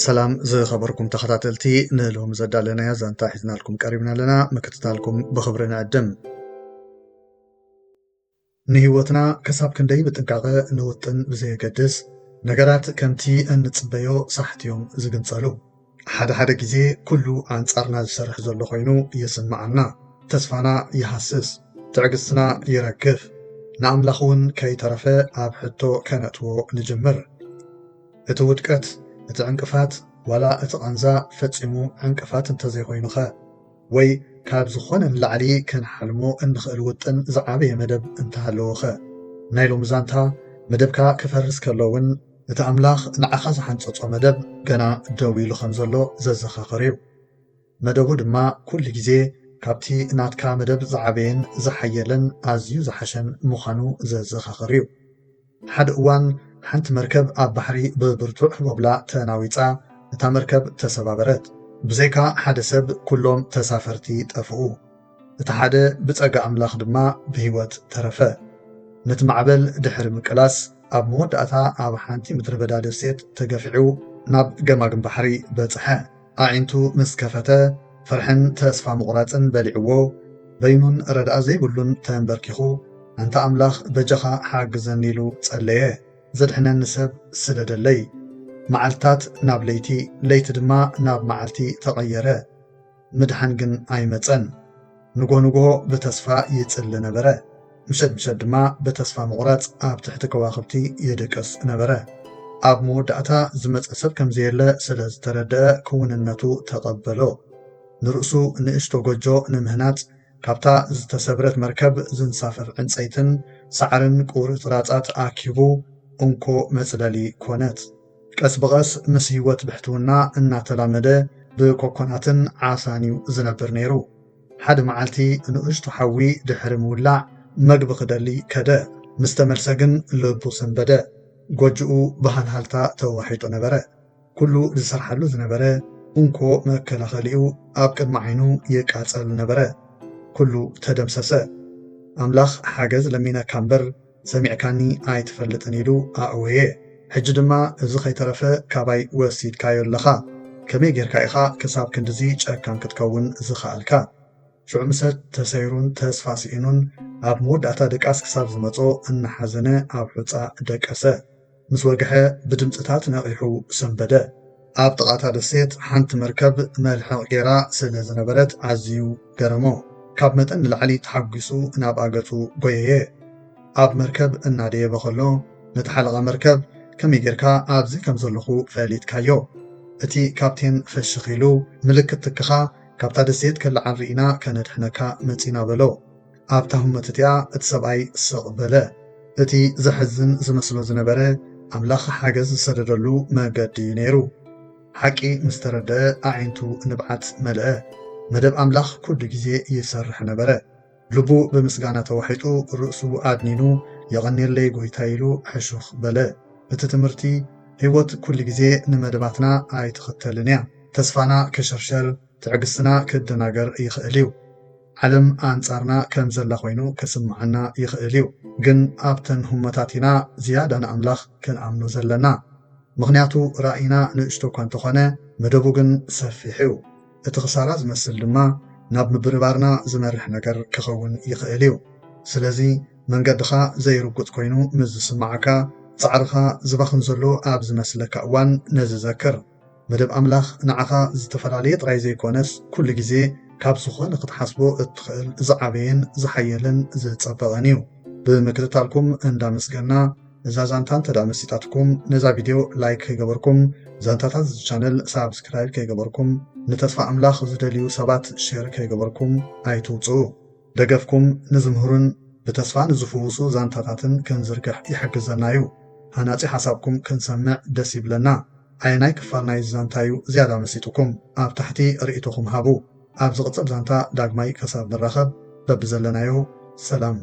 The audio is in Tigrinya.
ሰላም ዝኸበርኩም ተኸታተልቲ፣ ንሎም ዘዳለናያ ዛንታ ሒዝናልኩም ቀሪብና ኣለና። ምክትታልኩም ብኽብሪ ንዕድም። ንህይወትና ክሳብ ክንደይ ብጥንቃቐ ንውጥን ብዘየገድስ፣ ነገራት ከምቲ እንጽበዮ ሳሕት እዮም ዝግንጸሉ። ሓደ ሓደ ግዜ ኩሉ ኣንጻርና ዝሰርሕ ዘሎ ኮይኑ ይስምዓና። ተስፋና ይሃስስ፣ ትዕግስትና ይረግፍ። ንኣምላኽ እውን ከይተረፈ ኣብ ሕቶ ከነእትዎ ንጅምር። እቲ ውድቀት፣ እቲ ዕንቅፋት፣ ዋላ እቲ ቃንዛ ፈጺሙ ዕንቅፋት እንተዘይኮይኑኸ? ወይ ካብ ዝኾነ ንላዕሊ ክንሓልሞ እንኽእል ውጥን ዝዓበየ መደብ እንተሃለወኸ? ናይ ሎሚ ዛንታ፣ መደብካ ክፈርስ ከሎ እውን እቲ ኣምላኽ ንዓኻ ዝሓንጸጾ መደብ ገና ደው ኢሉ ከም ዘሎ ዘዘኻኽር እዩ። መደቡ ድማ ኩሉ ግዜ ካብቲ ናትካ መደብ ዝዓበየን ዝሓየለን ኣዝዩ ዝሓሸን ምዃኑ ዘዘኻኽር እዩ። ሓደ እዋን ሓንቲ መርከብ ኣብ ባሕሪ ብብርቱዕ ህቦብላ ተናዊጻ፣ እታ መርከብ ተሰባበረት። ብዘይካ ሓደ ሰብ ኩሎም ተሳፈርቲ ጠፍኡ። እቲ ሓደ ብጸጋ ኣምላኽ ድማ ብህይወት ተረፈ። ነቲ ማዕበል ድሕሪ ምቅላስ፣ ኣብ መወዳእታ ኣብ ሓንቲ ምድረ በዳ ደሴት ተገፊዑ ናብ ገማግም ባሕሪ በጽሐ። ኣዒንቱ ምስ ከፈተ፣ ፍርሕን ተስፋ ምቑራጽን በሊዕዎ፣ በይኑን ረድኣ ዘይብሉን ተንበርኪኹ፣ "ኣንታ ኣምላኽ፣ በጃኻ ሓግዘኒ" ኢሉ ጸለየ። "ዘድሕነኒ ሰብ ስደደለይ። መዓልትታት ናብ ለይቲ፣ ለይቲ ድማ ናብ መዓልቲ ተቐየረ። ምድሓን ግን ኣይመጸን።" ንጎ ንጎ ብተስፋ ይጽሊ ነበረ። ምሸት ምሸት ድማ ብተስፋ ምቑራጽ ኣብ ትሕቲ ከዋኽብቲ ይድቅስ ነበረ። ኣብ መወዳእታ ዝመጸ ሰብ ከም ዘየለ ስለ ዝተረድአ ክውንነቱ ተቐበሎ። ንርእሱ ንእሽቶ ጎጆ ንምህናጽ ካብታ ዝተሰብረት መርከብ ዝንሳፈፍ ዕንጸይትን ሳዕርን ቁርጽራጻት ኣኪቡ እንኮ መጽለሊ ኮነት። ቀስ ብቐስ ምስ ህይወት ብሕትውና እናተላመደ ብኮኮናትን ዓሳን እዩ ዝነብር ነይሩ። ሓደ መዓልቲ ንእሽቶ ሓዊ ድሕሪ ምውላዕ መግቢ ክደሊ ከደ። ምስ ተመልሰ ግን ልቡ ሰንበደ። ጎጆኡ ብሃልሃልታ ተዋሒጡ ነበረ። ኩሉ ዝሰርሓሉ ዝነበረ እንኮ መከላኸሊኡ ኣብ ቅድሚ ዓይኑ ይቃጸል ነበረ። ኩሉ ተደምሰሰ። ኣምላኽ ሓገዝ ለሚነካ እምበር ሰሚዕካኒ ኣይትፈልጥን ኢሉ ኣእወየ። ሕጂ ድማ እዚ ከይተረፈ ካባይ ወሲድካዮ ኣለኻ። ከመይ ጌርካ ኢኻ ክሳብ ክንድዚ ጨካን ክትከውን ዝኸኣልካ? ሽዑ ምሸት ተሰይሩን ተስፋ ስኢኑን ኣብ መወዳእታ ድቃስ ክሳብ ዝመጾ እናሓዘነ ኣብ ሑጻ ደቀሰ። ምስ ወግሐ ብድምጽታት ነቒሑ ሰንበደ። ኣብ ጥቓ እታ ደሴት ሓንቲ መርከብ መልሕቕ ጌራ ስለ ዝነበረት ኣዝዩ ገረሞ። ካብ መጠን ንላዕሊ ተሓጒሱ ናብኣ ገጹ ጎየየ። ኣብ መርከብ እናደየበ ከሎ ነቲ ሓለቓ መርከብ፣ "ከመይ ጌርካ ኣብዚ ከም ዘለኹ ፈሊጥካዮ? እቲ ካፕቴን ፈሽኽ ኢሉ፣ ምልክት ትክኻ ካብታ ደሴት ከለዓል ርኢና ከነድሕነካ መጺና" በሎ። ኣብታ ህሞት እቲኣ እቲ ሰብኣይ ስቕ በለ። እቲ ዘሕዝን ዝመስሎ ዝነበረ ኣምላኽ ሓገዝ ዝሰደደሉ መገዲ እዩ ነይሩ። ሓቂ ምስ ተረድአ ኣዒንቱ ንብዓት መልአ። መደብ ኣምላኽ ኩሉ ግዜ ይሰርሕ ነበረ። ልቡ ብምስጋና ተዋሒጡ ርእሱ ኣድኒኑ፣ "የቐንየለይ ጎይታ" ኢሉ ሕሹኽ በለ። እቲ ትምህርቲ፣ ህይወት ኩሉ ግዜ ንመደባትና ኣይትኽተልን እያ። ተስፋና ክሽርሸር፣ ትዕግስትና ክደናገር ይኽእል እዩ። ዓለም ኣንጻርና ከም ዘላ ኮይኑ ክስምዓና ይኽእል እዩ። ግን ኣብተን ህሞታት ኢና ዝያዳ ንኣምላኽ ክንኣምኖ ዘለና። ምኽንያቱ ራእይና ንእሽቶ እኳ እንተኾነ፣ መደቡ ግን ሰፊሕ እዩ። እቲ ክሳራ ዝመስል ድማ ናብ ምብርባርና ዝመርሕ ነገር ክኸውን ይኽእል እዩ። ስለዚ መንገድኻ ዘይርጉጽ ኮይኑ ምስ ዝስምዓካ፣ ጻዕርኻ ዝባኽን ዘሎ ኣብ ዝመስለካ እዋን ነዚ ዘክር። መደብ ኣምላኽ ንዓኻ ዝተፈላለየ ጥራይ ዘይኮነስ፣ ኩሉ ግዜ ካብ ዝኾነ ክትሓስቦ እትኽእል ዝዓበየን ዝሓየለን ዝጸበቐን እዩ። ብምክትታልኩም እንዳመስገና፣ እዛ ዛንታ እንተ ደኣ መሲጣትኩም፣ ነዛ ቪድዮ ላይክ ከይገበርኩም፣ ዛንታታት እዚ ቻነል ሳብስክራይብ ከይገበርኩም፣ ንተስፋ ኣምላኽ ዝደልዩ ሰባት ሼር ከይገበርኩም ኣይትውጽኡ። ደገፍኩም ንዝምህሩን ብተስፋ ንዝፍውሱ ዛንታታትን ክንዝርግሕ ይሕግዘና እዩ። ሃናጺ ሓሳብኩም ክንሰምዕ ደስ ይብለና። ኣየናይ ክፋል ናይዚ ዛንታ እዩ ዝያዳ መሲጡኩም? ኣብ ታሕቲ ርእይቶኹም ሃቡ። ኣብ ዝቕጽል ዛንታ ዳግማይ ክሳብ ንራኸብ በብዘለናዮ ሰላም።